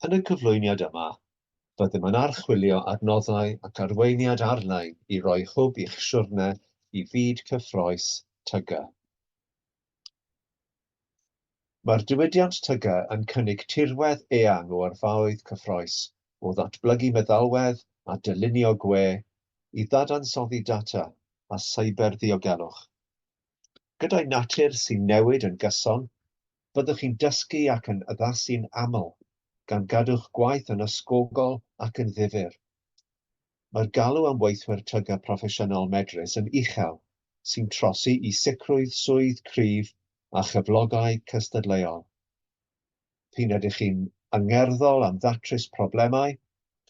Yn y cyflwyniad yma, byddem yn archwilio adnoddau ac arweiniad ar-lein i roi hwb i'ch siwrne i fyd cyffrous TG. Mae'r diwydiant TG yn cynnig tirwedd eang o yrfaoedd cyffrous, o ddatblygu meddalwedd a dylunio gwe, i ddadansoddi data a seiberddiogelwch. Gyda'i natur sy'n newid yn gyson, byddwch chi'n dysgu ac yn addasu'n aml, gan gadw'ch gwaith yn ysgogol ac yn ddifyr. Mae'r galw am weithwyr TG proffesiynol medrus yn uchel, sy'n trosi i sicrwydd swydd cryf a chyflogau cystadleuol. P'un ydych chi'n angerddol am ddatrys problemau,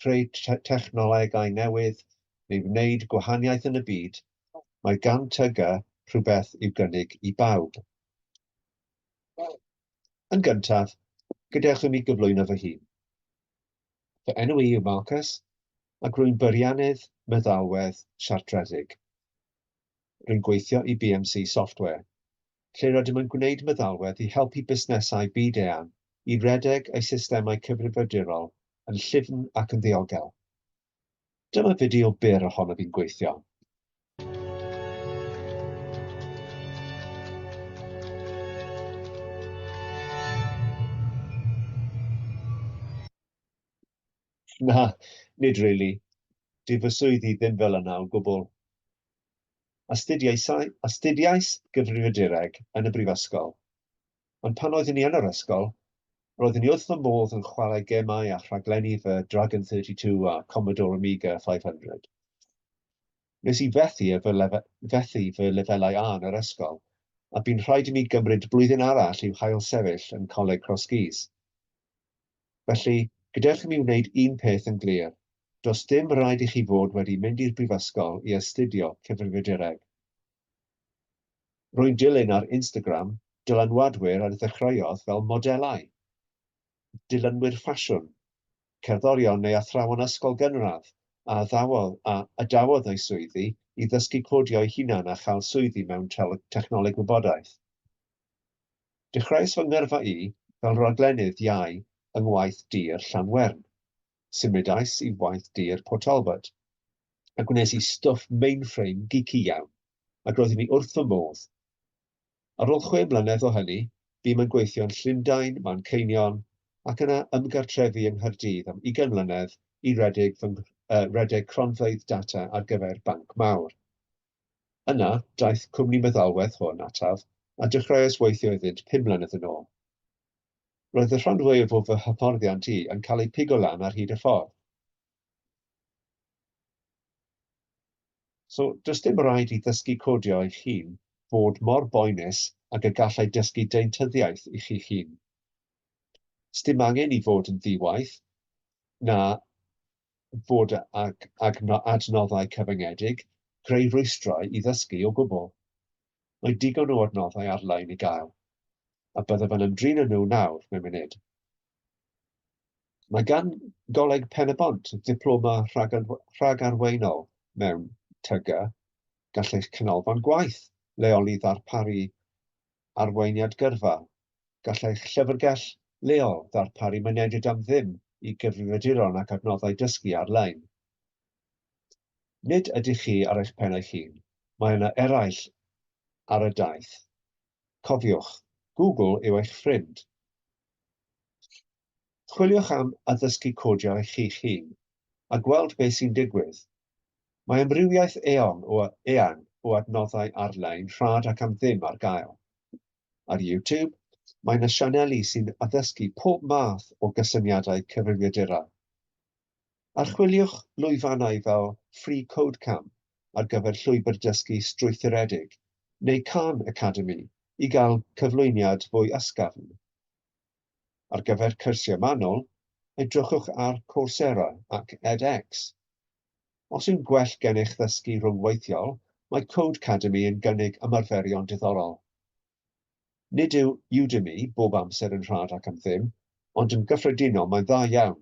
creu technolegau newydd, neu wneud gwahaniaeth yn y byd, mae gan TG rhywbeth i'w gynnig i bawb. Yn gyntaf, gadewch i mi gyflwyno fy hun. Fy enw i yw Marcus, ac rwy'n beiriannydd meddalwedd siartredig. Rwy'n gweithio i BMC Software, lle rydym yn gwneud meddalwedd i helpu busnesau byd-eang i redeg eu systemau cyfrifiadurol yn llyfn ac yn ddiogel. Dyma fideo byr ohonof i'n gweithio. Na, nid rili. Dyw fy swydd i ddim fel yna o gwbl. Astudiaethau, astudiais gyfrifiadureg yn y brifysgol, Ond pan oeddwn i yn yr ysgol, roeddwn i wrth fy modd yn chwarae gemau a rhaglenni fy Dragon 32 a Commodore Amiga 500. Nes i fethu fy, lefe, fethu fy lefelau A yn yr ysgol, a bu'n rhaid i mi gymryd blwyddyn arall i'w hailsefyll yn Coleg Crosskeys. Felly, gadewch i mi wneud un peth yn glir, does dim rhaid i chi fod wedi mynd i'r brifysgol i astudio cyfrifiadureg. Rwy'n dilyn ar Instagram dylanwadwyr a ddechreuodd fel modelau, dilynwyr ffasiwn, cerddorion neu athrawon ysgol gynradd a addawodd a adawodd eu swyddi i ddysgu codio eu hunain a chael swyddi mewn technoleg gwybodaeth. Dechreuais fy ngyrfa i fel rhaglennydd iau yng ngwaith dur Llanwern. Symudais i waith dur Port Talbot a gwnes i stwff mainframe geeky iawn, ac roeddwn i wrth fy modd. Ar ôl 6 mlynedd o hynny, bûm yn gweithio yn Llundain, Manceinion, ac yna ymgartrefu yng Nghaerdydd am 20 mlynedd i redeg, fy, redeg cronfeydd data ar gyfer banc mawr. Yna, daeth cwmni meddalwedd hwn ataf a dechreuais weithio iddynt 5 mlynedd yn ôl. Roedd y rhan fwyaf o fy hyfforddiant i yn cael ei pigo lan ar hyd y ffordd. So, does dim rhaid i ddysgu codio eich hun fod mor boenus ag y gallai dysgu deintyddiaeth i chi'ch hun. Sdim angen i fod yn ddi-waith, na fod ag, ag adnoddau cyfyngedig, creu rhwystrau i ddysgu o gwbl. Mae digon o adnoddau ar-lein i gael, a byddaf yn ymdrin â nhw nawr mewn munud. Mae gan Goleg Pen-y-bont ddiploma rhagarweiniol mewn TG. Gall eich canolfan gwaith leoli ddarparu arweiniad gyrfa. Gall eich llyfrgell leol ddarparu mynediad am ddim i gyfrifiaduron ac adnoddau dysgu ar-lein. Nid ydych chi ar eich pen eich hun, mae yna eraill ar y daith. Cofiwch, Google yw eich ffrind. Chwiliwch am addysgu codio i chi'ch hun, a gweld beth sy'n digwydd. Mae amrywiaeth eang o, eang o adnoddau ar-lein rhad ac am ddim ar gael. Ar YouTube, mae yna sianeli sy'n addysgu pob math o gysyniadau cyfrifiadura. Archwiliwch lwyfannau fel Free Code Camp ar gyfer llwybr dysgu strwythuredig, neu Khan Academy i gael cyflwyniad fwy ysgafn. Ar gyfer cyrsiau manwl, edrychwch ar Coursera ac edX. Os yw'n gwell gennych ddysgu rhyngweithiol, mae Codecademy yn gynnig ymarferion diddorol. Nid yw Udemy bob amser yn rhad ac am ddim, ond yn gyffredinol mae'n dda iawn.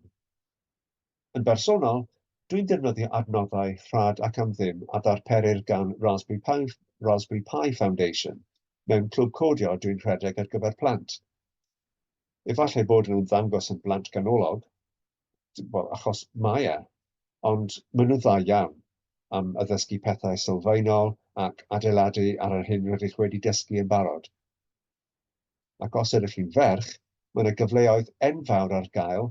Yn bersonol, dwi'n defnyddio adnoddau rhad ac am ddim a ddarperir gan Raspberry Pi, Raspberry Pi Foundation mewn clwb codio dwi'n rhedeg ar gyfer plant. Efallai bod nhw'n ddangos yn blant ganolog. Wel, achos mae e, ond maen nhw'n dda iawn am addysgu pethau sylfaenol ac adeiladu ar yr hyn rydych wedi dysgu yn barod. Ac os ydych chi'n ferch, mae yna gyfleoedd enfawr ar gael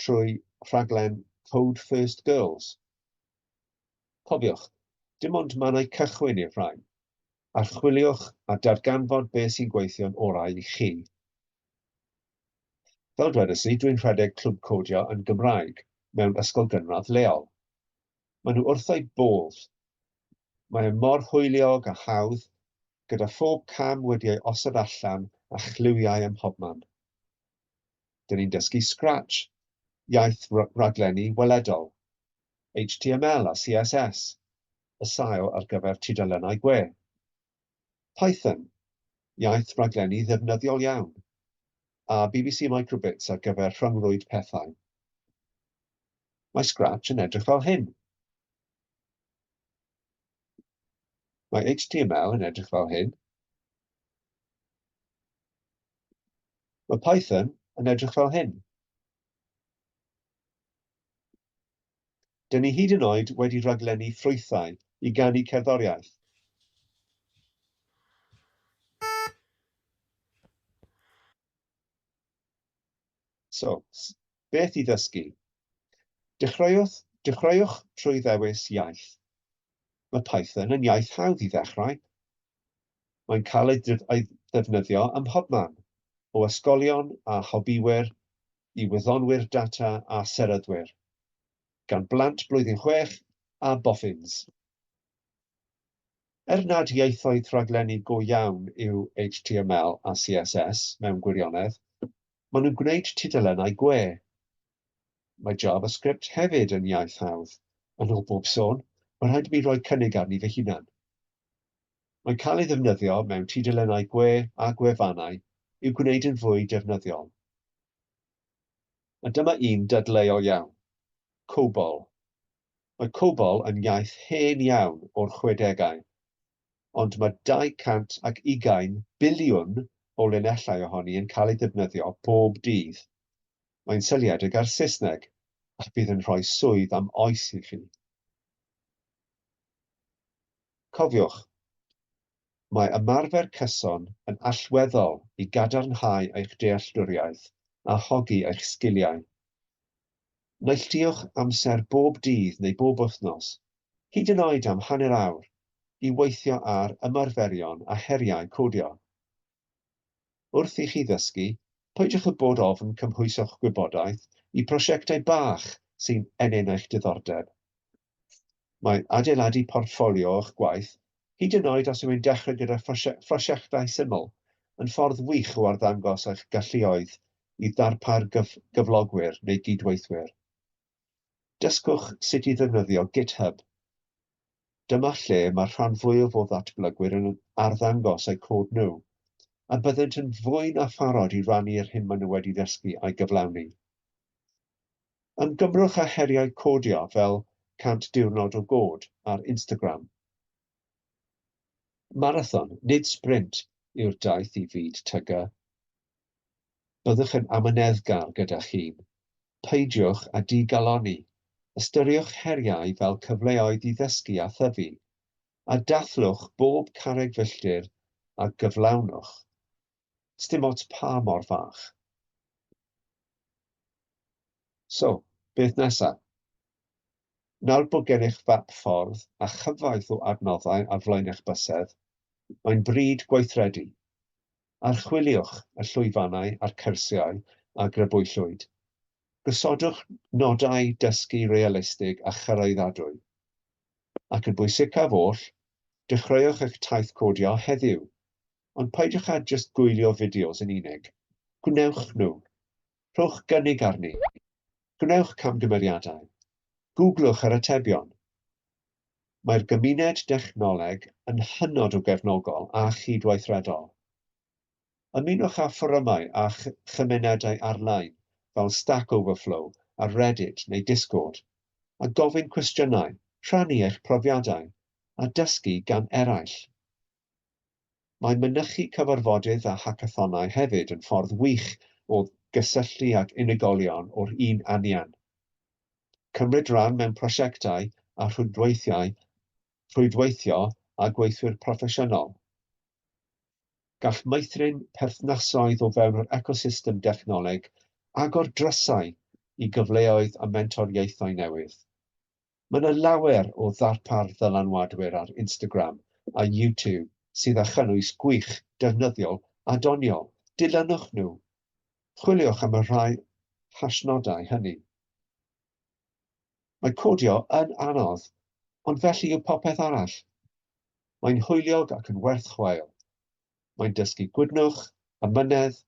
trwy rhaglen Code First Girls. Cofiwch, dim ond mannau cychwyn yw'r rhain. Archwiliwch a darganfod beth sy'n gweithio'n orau i chi. Fel dwedais i, dwi'n rhedeg clwb codio yn Gymraeg mewn ysgol gynradd leol. Maen nhw wrth eu bodd. Mae e mor hwyliog a hawdd, gyda phob cam wedi ei osod allan a chliwiau ym mhobman. Dyn ni'n dysgu Scratch, iaith raglenni weledol, HTML a CSS, y sail ar gyfer tudalennau gwe. Python, iaith raglenni ddefnyddiol iawn, a BBC Microbits ar gyfer rhyngrwyd pethau. Mae Scratch yn edrych fel hyn. Mae HTML yn edrych fel hyn. Mae Python yn edrych fel hyn. Dyn ni hyd yn oed wedi rhaglennu ffrwythau i ganu cerddoriaeth. So, beth i ddysgu? Dechreuwch, dechreuwch trwy ddewis iaith. Mae Python yn iaith hawdd i ddechrau. Mae'n cael ei ddefnyddio ym mhobman, o ysgolion a hobïwyr i wyddonwyr data a seryddwyr, gan blant blwyddyn chwech a boffins. Er nad ieithoedd rhaglenni go iawn yw HTML a CSS mewn gwirionedd, maen nhw'n gwneud tudalennau gwe. Mae JavaScript hefyd yn iaith hawdd, yn ôl bob sôn, mae'n rhaid i mi roi cynnig arni fy hunan. Mae'n cael ei ddefnyddio mewn tudalennau gwe a gwefannau i'w gwneud yn fwy defnyddiol. A dyma un dadleuol iawn, COBOL. Mae COBOL yn iaith hen iawn o'r chwedegau, ond mae 220 biliwn o linellau ohoni yn cael ei ddefnyddio bob dydd. Mae'n seiliedig ar Saesneg, a bydd yn rhoi swydd am oes i chi. Cofiwch, Mae ymarfer cyson yn allweddol i gadarnhau eich dealltwriaeth a hogi eich sgiliau. Neilltuwch amser bob dydd neu bob wythnos, hyd yn oed am hanner awr, i weithio ar ymarferion a heriau codio. Wrth i chi ddysgu, peidiwch â bod ofn cymhwyso'ch gwybodaeth i prosiectau bach sy'n ennyn eich diddordeb. Mae adeiladu portffolio o'ch gwaith, hyd yn oed os yw'n dechrau gyda phrosiectau syml, yn ffordd wych o arddangos eich galluoedd i ddarpar gyflogwyr neu gydweithwyr. Dysgwch sut i ddefnyddio GitHub. Dyma lle mae'r rhan fwyaf o ddatblygwyr yn arddangos eu cod nhw, a byddent yn fwy na pharod i rannu yr hyn maen nhw wedi ddysgu a'i gyflawni. Ymgymrwch â heriau codio fel 100 diwrnod o god ar Instagram. Marathon, nid sbrint, yw'r daith i fyd TG. Byddwch yn amyneddgar gyda'ch hun. Peidiwch â digalonni, ystyriwch heriau fel cyfleoedd i ddysgu a thyfu, a dathlwch bob carreg filltir a gyflawnwch, sdim ots pa mor fach. So, beth nesa? Nawr bod gennych fap ffordd a chyfoeth o adnoddau ar flaen eich bysedd, mae'n bryd gweithredu. Archwiliwch y llwyfannau a'r cyrsiau a grybwyllwyd. Gosodwch nodau dysgu realistig a chyraeddadwy. Ac yn bwysicaf oll, dechreuwch eich taith codio heddiw. Ond peidiwch â jyst gwylio fideos yn unig. Gwnewch nhw. Rhowch gynnig arni. Gwnewch camgymeriadau. Googlwch yr atebion. Mae'r gymuned dechnoleg yn hynod o gefnogol a chydweithredol. Ymunwch â fforymau a chymunedau ar-lein fel Stack Overflow a Reddit neu Discord, a gofyn cwestiynau, rhannu eich profiadau, a dysgu gan eraill. Mae mynychu cyfarfodydd a hacathonau hefyd yn ffordd wych o gysylltu ag unigolion o'r un anian. Cymryd rhan mewn prosiectau a rhwydweithiau, rhwydweithio â gweithwyr proffesiynol. Gall meithrin perthnasoedd o fewn yr ecosystem dechnoleg agor drysau i gyfleoedd a mentoriaethau newydd. Mae yna lawer o ddarpar ddylanwadwyr ar Instagram a YouTube sydd â chynnwys gwych, defnyddiol a doniol. Dilynwch nhw! Chwiliwch am y rhai hashnodau hynny. Mae codio yn anodd, ond felly yw popeth arall. Mae'n hwyliog ac yn werth chweil. Mae'n dysgu gwydnwch, amynedd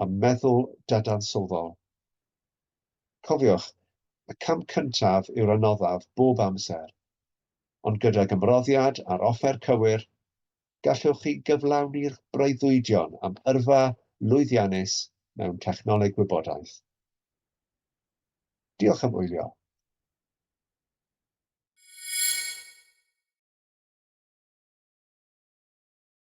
a meddwl dadansoddol. Cofiwch, y cam cyntaf yw'r anoddaf bob amser, ond gydag ymroddiad a'r offer cywir, gallwch chi gyflawni'r breuddwydion am yrfa lwyddiannus mewn technoleg gwybodaeth. Diolch am wylio.